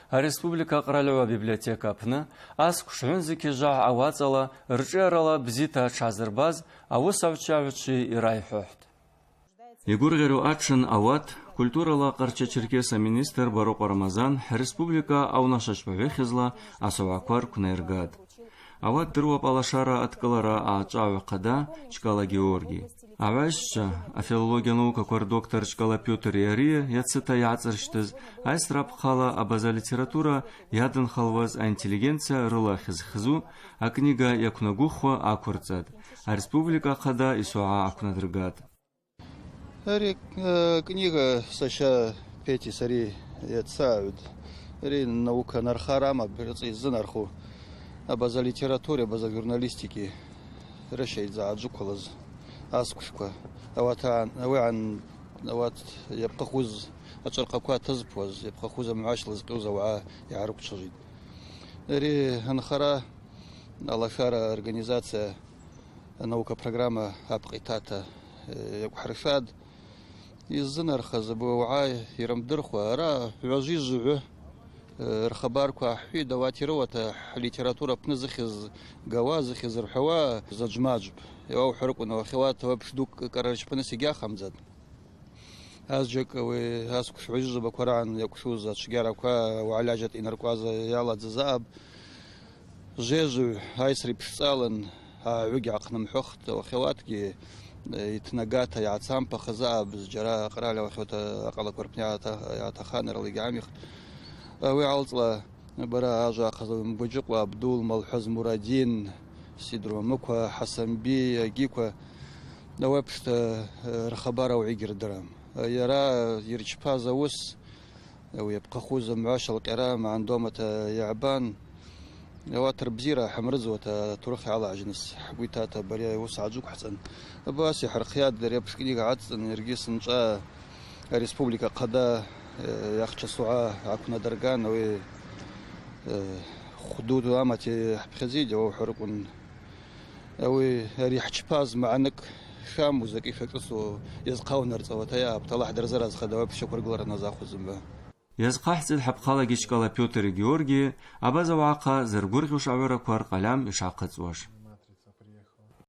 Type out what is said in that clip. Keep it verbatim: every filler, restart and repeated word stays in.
Ареспублика Къральыгӏва библиотека апны асквш гӏвынзикьыжвагӏ ауацӏала ршӏыйарала бзита тшгӏазырбаз ауысагӏвчви йрайхӏвахтӏ. Йгвыргъьару атшын ауат культурала Къарча-Черкеса министр Барокъва Рамазан республика аунашвачпа гӏвехьызла асогӏаква рквнайыргатӏ. Ауат дыруапӏ алашара адкӏылара ачӏагӏв хъада Чкала Георгий. Агӏвайщчва, афилология наукаква рдоктор Чкала Пётр Иария йацыта йгӏацӏырщтыз, айсра апхъала абаза литература йадынхалуаз аинтеллигенция рыла хьыз-хьызу акнига йаквнагвыхуа аквырцӏатӏ, ареспублика хъада йсогӏа аквнадыргатӏ. Ари, э, книга саша Пети сари йацагӏвтӏ. Ари наука нархара амапӏ, рыцӏа йзынарху. Абаза литератури, абаза журналистики рыщайдза аджвыквлыз асквшква. Ауат ан-, ауи ан-, ауат йапхъахуз ачӏвырхъаква тызпуаз, йапхъахуз амгӏваш лызкъуз ауагӏа йгӏарыквчважвитӏ. Ари анхара алашара организация анаука программа апкъ йтата, э, йакӏвхӏыршатӏ. Йыззынархаз абу ауагӏа йрымдырхуа, ара гӏважвижвигӏвы, э, рхабарква ахӏвитӏ, ауат йрыуата хӏлитература апны зыхьыз гауа, зыхьыз рхӏвауа заджв-маджвпӏ. Йауаухӏварыквын, ауахьауат ауи апш ду кӏарарчпаныс йгьахъамдзатӏ. Азджвыкӏ ауи асквш гӏважвижвабаква рагӏан йакӏвшуз ачвгьараква уагӏа лажьата йнаркъваз йаладзыз аъапӏ. Жвежвгӏв айсра йпшцӏалын, агӏвыгь гӏахънымхӏвыхтӏ, ауахьауатгьи, э, йтнагата йгӏацампахыз аъапӏ, зджьара акъраль ауахьауата акъалаква рпны йгӏата-, йгӏатаханарала йгьгӏамихтӏ. Ауи алцӏла бара ажва ахъазла Мгваджыкъва Абдул, Малхӏваз Мурадин, Сидру Мамыква, Хӏасанбий, Агиква, ауи апшта, э, рхабар ауи йгьырдырам. Йара йырчпаз ауыс, ауи йапхъахуз амгӏваш алкъьара магӏандамата йагӏбан, ауат рбзира хӏымрыдзуата атурых йгӏалагӏжьныс хӏгвитата бари ауыс гӏаджвыквхӏцӏан. Абаси хӏырхъйатӏ, дари апш книга гӏацӏцӏын, йаргьи сынчӏва ареспублика хъада, э, йахча сугӏа гӏаквнадырган, ауи, э, хвду амати хӏпхьадзитӏ, ауи хӏварыквын. Ауи ари хӏчпаз магӏныкӏ шаму закӏи шашӏыцу йазхъаунарцӏауата йаъапӏ, Аллахӏ дырзыразхъа, дауи апш аквыргылра назахву зымгӏва. Йазхъахӏцӏитӏ хӏапхъалагьи Чкала Пётр Георгий абаза уагӏахъа зыргвыргъьуш агӏвараква ркъальам йшгӏахъыцӏуаш.